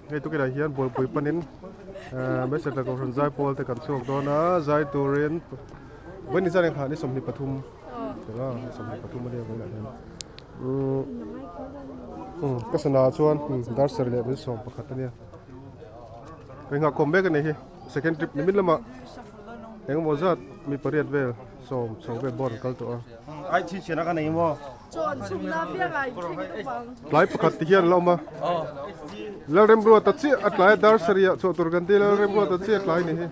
Hei tukinah hian buaipui panin Meisertla Kohhran zaipawl te kan chhuak dawn a, zai turin vawiin ni zan engkha ni 23 tel a, 23 a nia vawiinah hian umm ka sana ah chuan dar sarih leh minute 11 a nia. Ka inghahkhawm mek a ni hi second trip ni min lamah engemaw zat mi pariat vel sawm chho vel bawr an kal tawh a. Tlai pakhat ti hian a la awm a, Lalremruata chiah a tlai a dar sarih ah chhuah tur kan ti Lalremruata chiah a tlai ni hi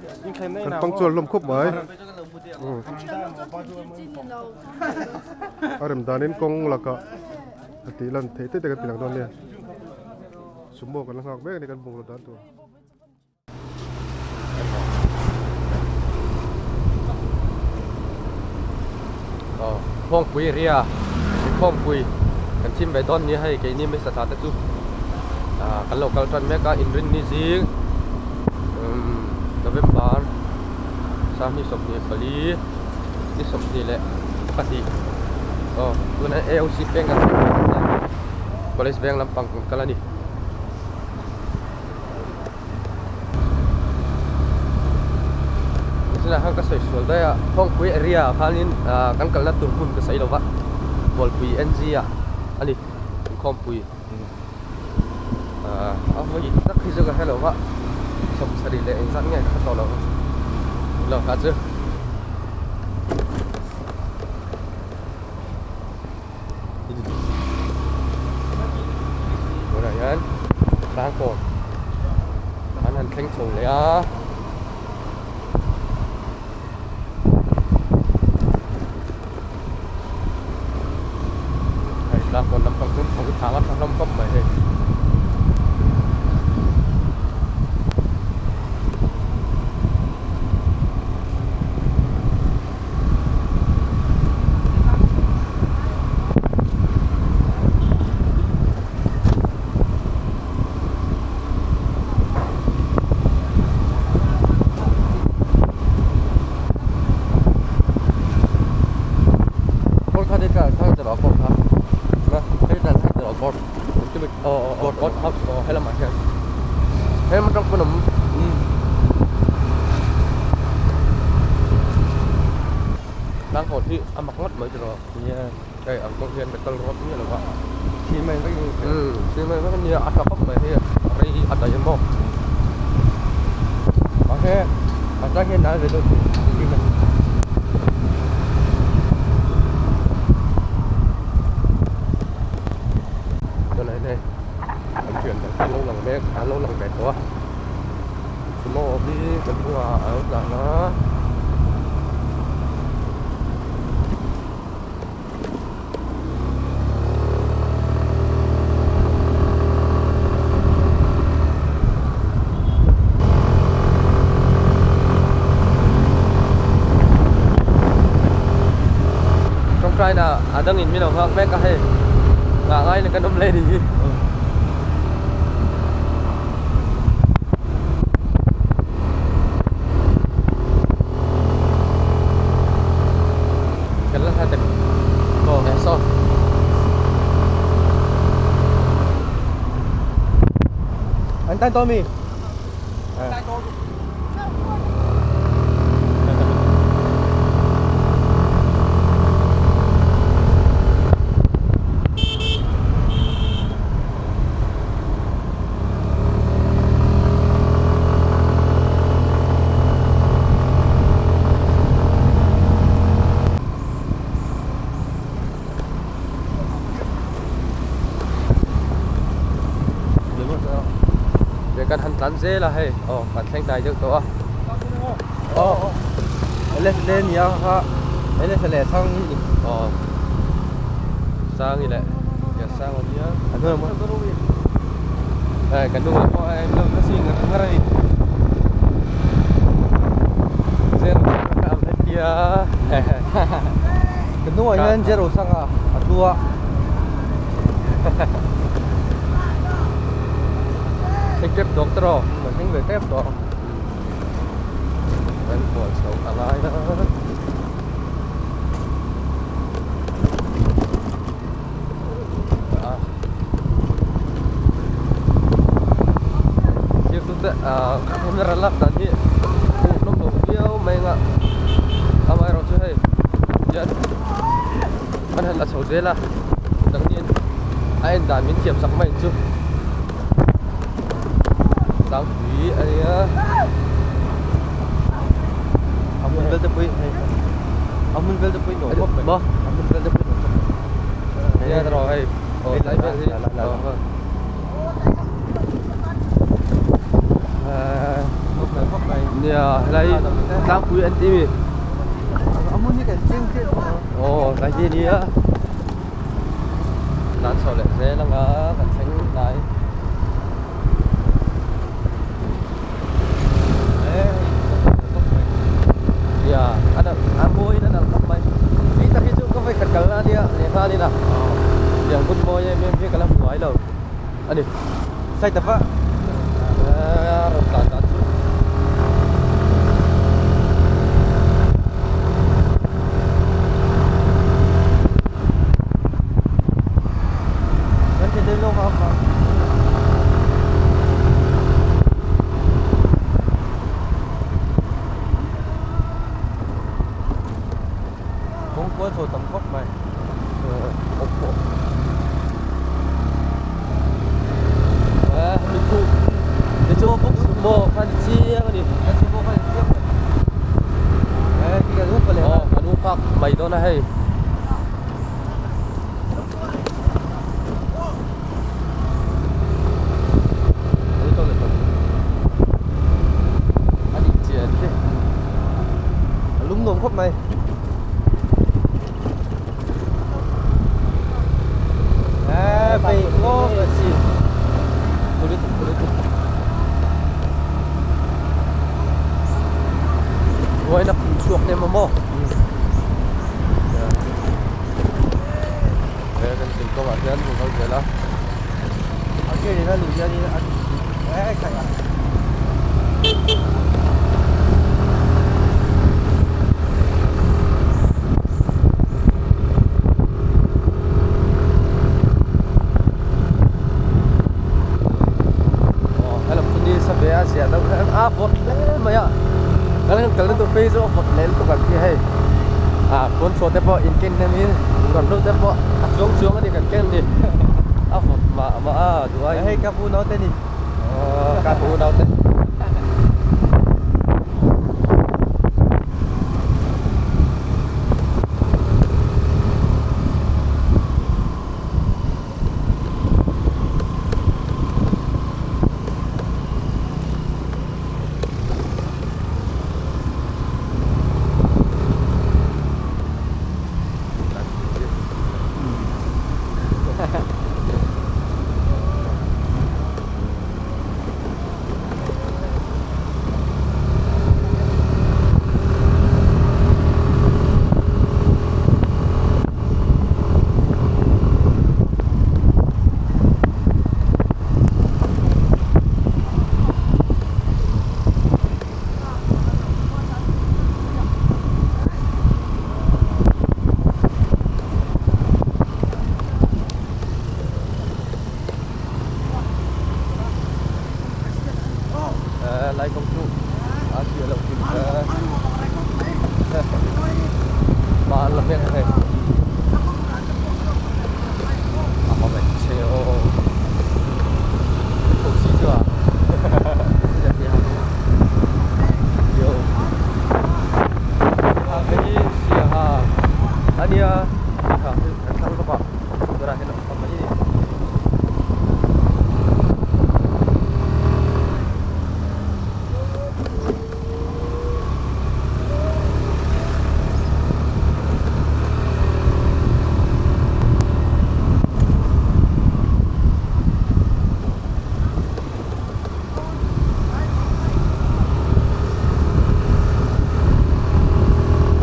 kan punctual hlawm khawp mai. A rem danin kawng lakah a tih lan theih te te kan ti lang dawn nia. Sumo kan la nghak mek a ni kan bungraw dan tur. Khawngpui ria khawngpui kan chim ve dawn nia hei keini hmasa thla te chu kan lo kal tan mek a inrinni zing November sangni 24 ni 22 aw tuna A_O_C peng kan college veng lampang kan kal a ni. Tunah khan ka sawi sual daih a Khawngpui area ah khanin ah kan kalna tur hmun ka sawi lova Bualpui N_G ah a ni Khawngpui ah a vawi tak hi chu ka hre lo va 70 leh engzat nge ka hre tawh lo lo kha chu. Tunah hian tlangkawn an han thleng chho leh a. Hei tlangkawn lampang chu a thang a tha hlawm khawp mai hei. Tlangkawn hi a mak ngawt mai tiraw nia hei ang pawh hian metal rod miah lo va cement vek in cement vek ania a tha khawp mai hei a rei a daih maw mahse a chang hian nal ve deuh thin cement tunah hian hei an thian dang te an lo lang mek an lo lang ve tawh a. Sumo hi kan hnungah a lo tlan a. Tawngtaina a dangin min lo nghak mek a hei nghah ngaiin kan awm leh a ni hi. Kan la hlat em aw eh saw Anh tan to mi. Kan han tlan zel a hei aw kan thleng hnai deuh tawh a aw LSL nia kha LSL sang hi ni aw sang hi leh ya sang a nia hei kan hnungah pawh hei lo ka sing ngar ngar a ni zero ka am hetia kan hnungah hian zero sang a a thu a thleng tep tawh ang tawh kan thleng ve tep tawh kan kual chho a ngai a. te ah camera lak dan hi hmuhnawm loh viau mai ang a amaherawh chu hei hian an han la chho zel a nangni a en dan min thiam sak mai chu tlangpui a nia a hmun vel te pawh hei a hmun vel te pawh nuam khawp mai maw a hmun vel te pawh nuam khawp mai nia erawh hei aw tlai vel hi nia helai tlangpui an ti mi aw tlai hi ania tlan chho leh zel anga kan thleng hnai nia a nalh a mawiin a nalh khawp mai tih tak hi chu ka vawikhat kalna ania lehnghalin a tiang hun mawi em em hi ka la hmu ngai lo. a ni side a rawn tlan dan chu kan thei lawk a vang kawng kual chho tam khawp mai Mai dawn a hei. A nih chian khi. A lum nuam khawp mai. Ruaina phun chhuak em maw he kan zin kawngah hian hmun ho zel a aw helam chu ni sa ve a ziah deuh hlek a vawt hle mai a kan han kalna tur phei chu a vawt hle lutuk ang khi hei ah pawnchhuah te pawh inken hnem in kawrhnu te pawh a chuang chuang a ni kan ken ni a vawt mah mah a duai hei ka pu naute ni. Aw ka pu naute. Lai kawng chu a chhiah loh kim hma an la mek a hei a hma mai che aw tho si chu a yo a hei siaha ania kha kan thlang lawk a tunah hian a awm mai a ni.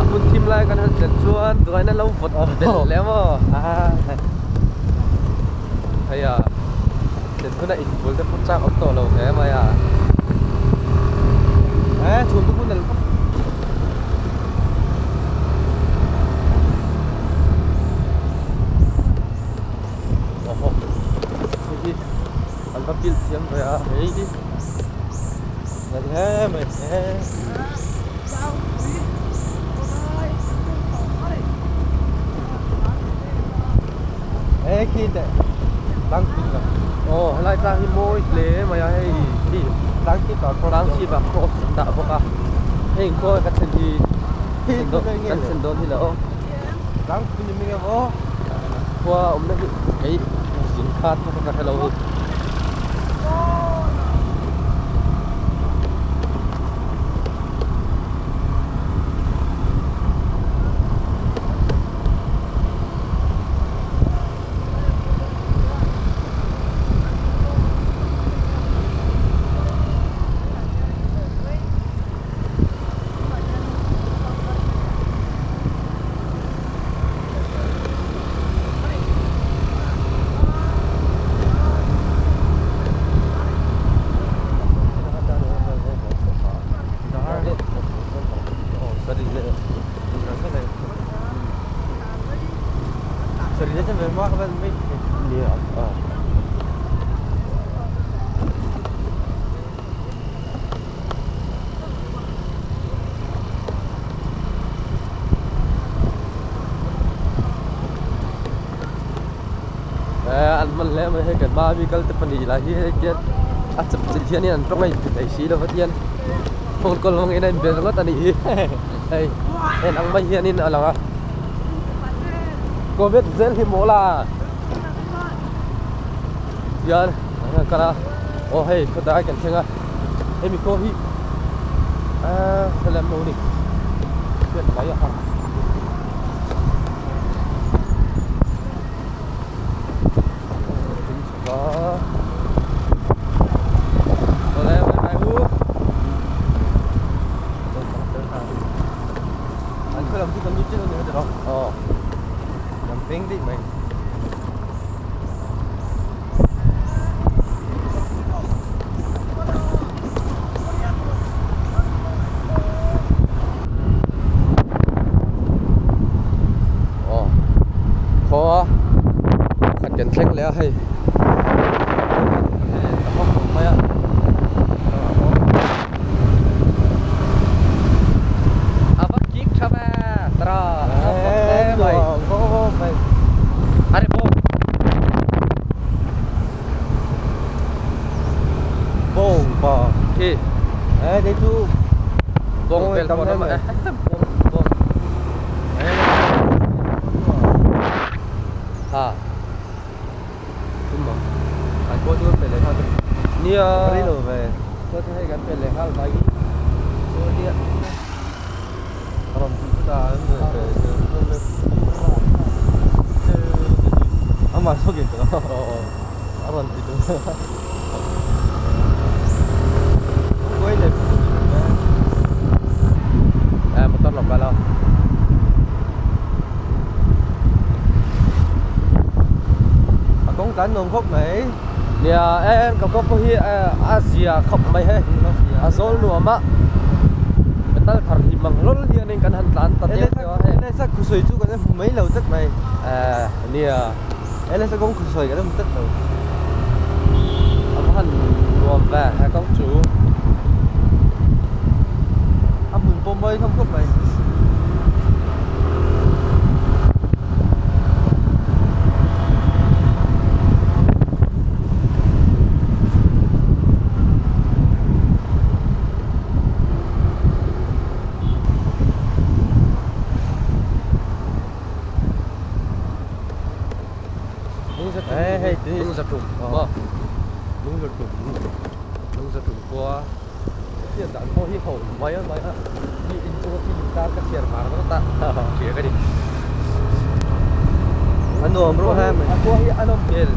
A hun thim lai kan han thlen chuan duaina lo vawt belh leh maw hei a thlen huna inbul te pawh chak awm tawh lo hle mai a. Awhaw hei hi an va pilh thiam ve a hei hi. Hle mai e. E khi teh tlang pui lam. Aw helai tlang hi mawi hle mai a hei khi tlang chhip ah cross tlang chhip ah cross an dah bawk a heng khawi ka thlen hi thlen dawn kan thlen dawn hi la aw. Tlang pui ni mai ang aw. Khua awmna hi kei zin khat pawh ka hre lo hi. An hman hle mai hei kan hma ami kal te pahnih lah hi hei khian a chep chilh hian in an tawng a inti thei si lo va tian phone call hmang in a inbel ringawt a nih hi hei heng ang mai hian in a lang a covid zel hi maw la tian an han kal a aw hei khawdai kan thleng a hemi khaw hi ahh helai maw ni hriat mai a har. An khaw lam chu kan lut chiah a ni lo aw lam peng daih mai. Aw khaw khat kan thleng leh a hei a hawk khawp mai a a va kik tha ve tara a vawt hle mai a ri bawk. Bawng pa khi e đây chu bawng vel pawh an awm a bawng ha tum ang an pawh chu kan pe leh nghal nia rei lo ve chuan chu hei kan pe leh nghal mai chu nia ram chu ta an amah zawk in a rawn ti tum motor lo kal a a kawng tlan nuam khawp mai nia em ka kawng pawh hi a zia khawp mai hei a zawl nuam a metal thar hi mang hlawl hianin kan han tlan ta tep tep a hei LSA khusawi chu kan hmu mai lo tlat mai nia LSA kawng khusawi kan hmu tlat lo a va han nuam ve he kawng chu a hmun pawh mawi khawp khawp mai. Lungzatum maw Lungzatum Lungzatum khua hriat dan pawh hi ho mai mai a mi in chunga khi in tar ka chhiar var ringawt a hria ka ni A nuam rawh he mai a khua hi a nawm hmel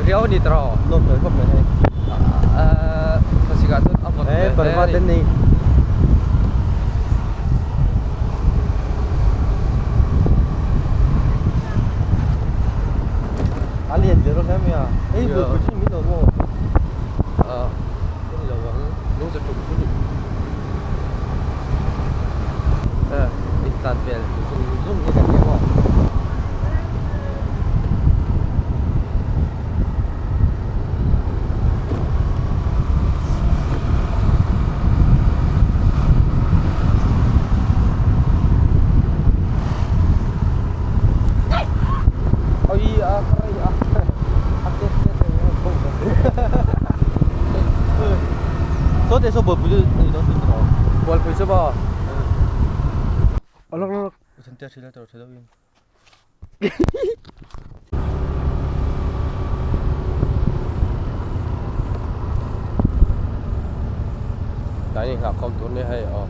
riau a ni tawh Nuam hmel khawp mai hei Ahh khawsikah chuan a vawt hmel hle a ni. A lian ve rawh hle mai a hei bul pui chu min lo maw ah ka ni lo ang lung za tum chu ni eh intlan vel zung zung hi kan nia maw. Sawte saw bualpui chu a ni dawn chu tiraw? Bualpui chu maw? Alak alak. Thante a hrilh a tawrh tha deuhin. Tlai ni nghah khawm tur nia hei aw.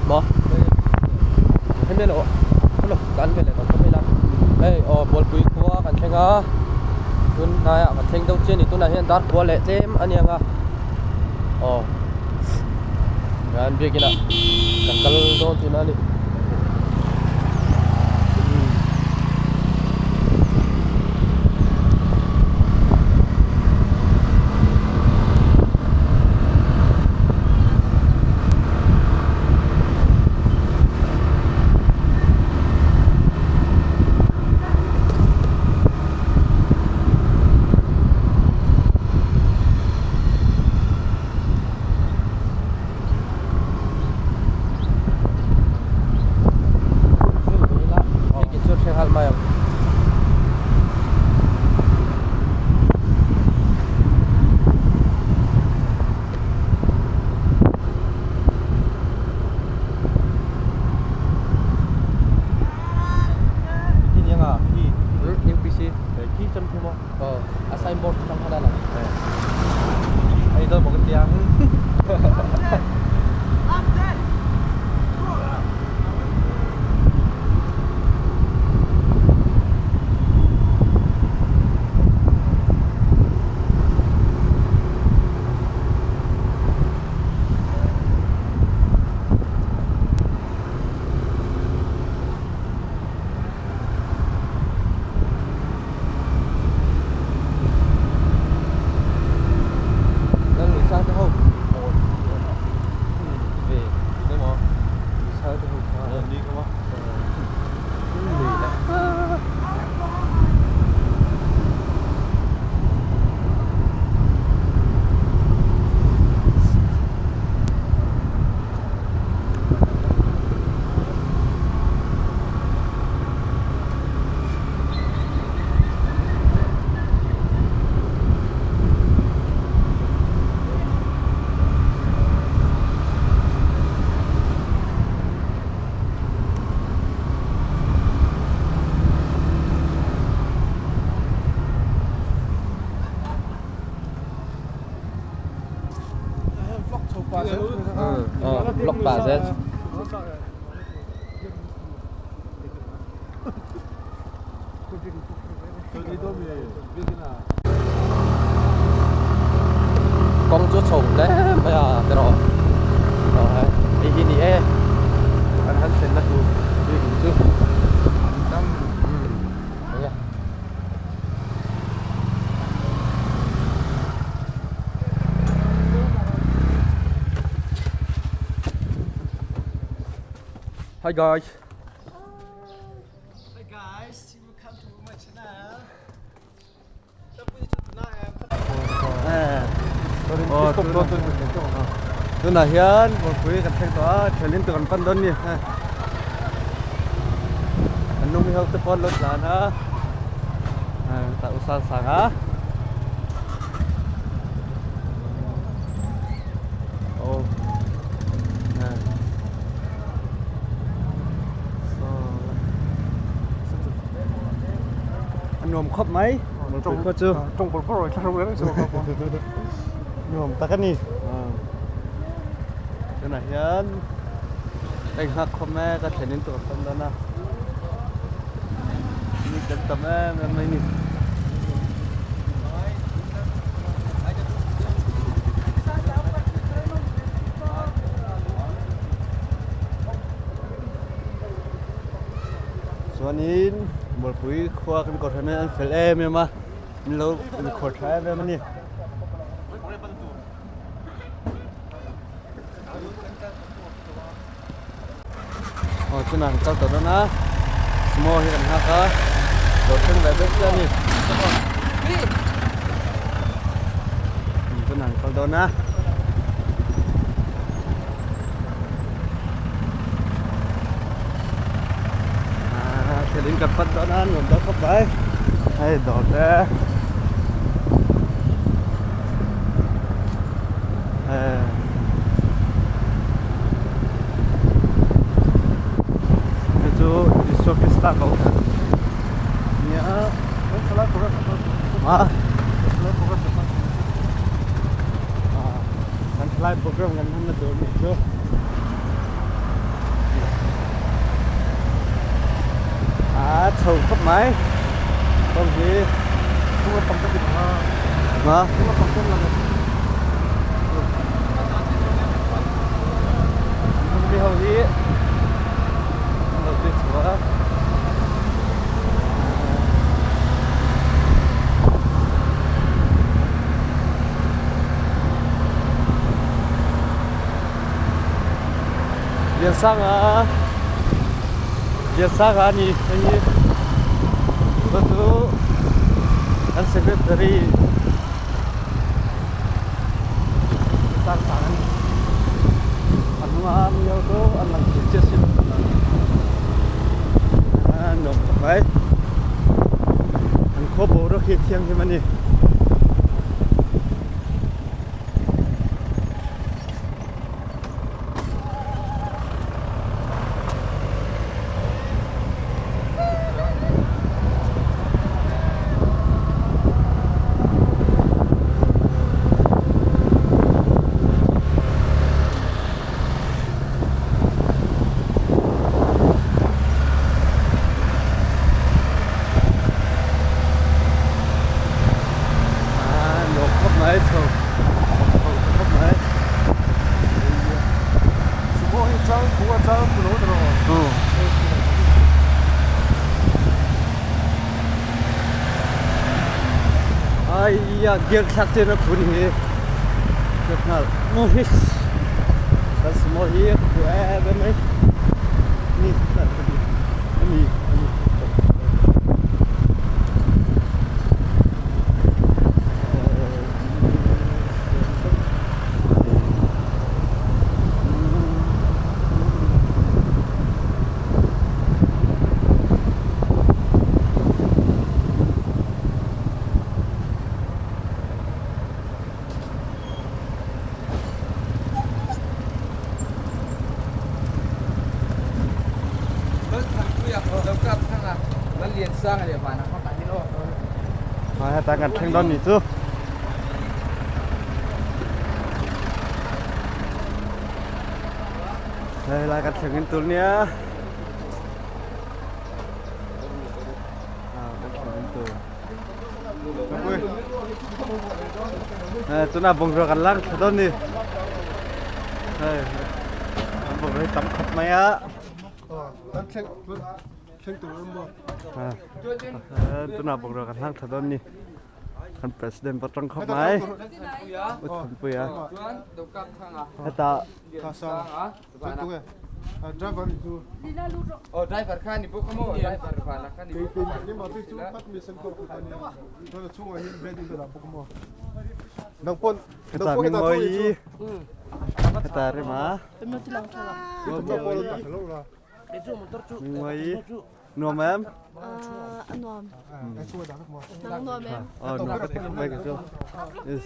Maw? Hemi lo hello kan ve leh tawh khawp mai la hei aw Bualpui khua kan thleng a tun hnaiah kan thleng deuh chiah a ni tunah hian dar kua leh tlem a ni ang a aw kan biakin ah kan kal dawn tihna a ni. A signboard atang khan a lang. Hei dawn bawk tia. Vlog pah zel. Kawng chu chho hle mai a tiraw aw hei hi ni e kan han thlenna tur building chu eng e. Hi guys. Hi guys, welcome to my channel. Tunah hian Bualpui kan thleng tawh a, thelin tur an pan dawn a ni. An nung hi ho te pawh an lo tlan a, tah u sang sang a. A nuam khawp mai Bualpui khua chu tawng bawrh bawrh thla ro reng chu nuam tak a ni tunah hian ka inghak khawp mai a ka thlen in tur a tam dawn a mi kan tam em em mai a ni. Chuanin Bualpui khua kan kawr hian an fel em em a min lo inkhuar tha em em a ni. Aw chunah an kal tawh dawn a sumo hi kan nghak a lo thleng leh vek chiah a ni chunah an kal dawn a. Kan in kan pan dawn a nuam dawn khawp mai hei dawr te hei chu Isua Krista kohhran nia a kan thalai program kan hman na tur a nih chu. A chho khawp mai kawng hi ma mi ho hi an lo ti chho a. Liansanga Liansanga a ni hei hi chu chu an secretary Liansanga a ni a hnunga mi ho chu an lang thei chiah si lo a nuam khawp mai an khaw boruak hi a thianghlim a ni. A nuam khawp mai chho chho khawp mai Sumo hi chang khu a chang khu lo ta rawh. Ai ya gear thlak chen a khu ni hi hriat nghal maw hi kan sumo hi a khu em em mai ni ani ani. Heta kan thleng dawn ni chu. Hei lai kan thleng in tur nia. Kan thleng in tur. Chuna bungrua kan lang thla dawn ni. Hei an bungrua hi tam khawp mai a. Kan thleng thleng tur an maw. Tuna bungrua kan hlang thla dawn ni. Kan president pawh tang khawp mai. U Thanpuia. Heta Driver chu. Oh driver kha ni bawk a maw driver vana kha ni bawk a. Ni ma bik chu pat mi sen kawr kha ni. Chuan a chhungah hian bread in dah bawk a maw. Nang pawn heta Mingmawii heta Rema. Mingmawii nuam em? A nuam. Nang nuam em? Oh nuam ka ti khawp mai ka chu. Yes.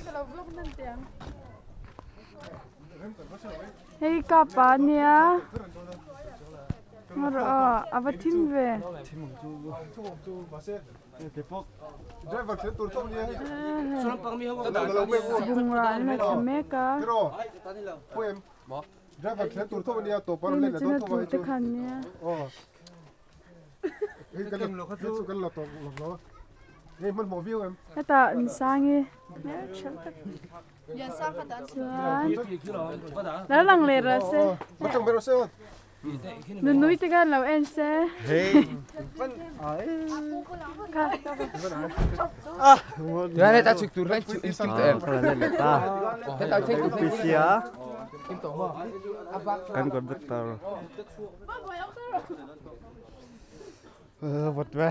Hei ka pa nia ngaw rawh aw a va thim ve. Bungrua an la thla mek a. Hei nichina tlu te kha an nia. Hetah Nsangi hmeltha tak chuan lo lang leh rawh se nunui te khan lo en se Kan conductor vawt ve.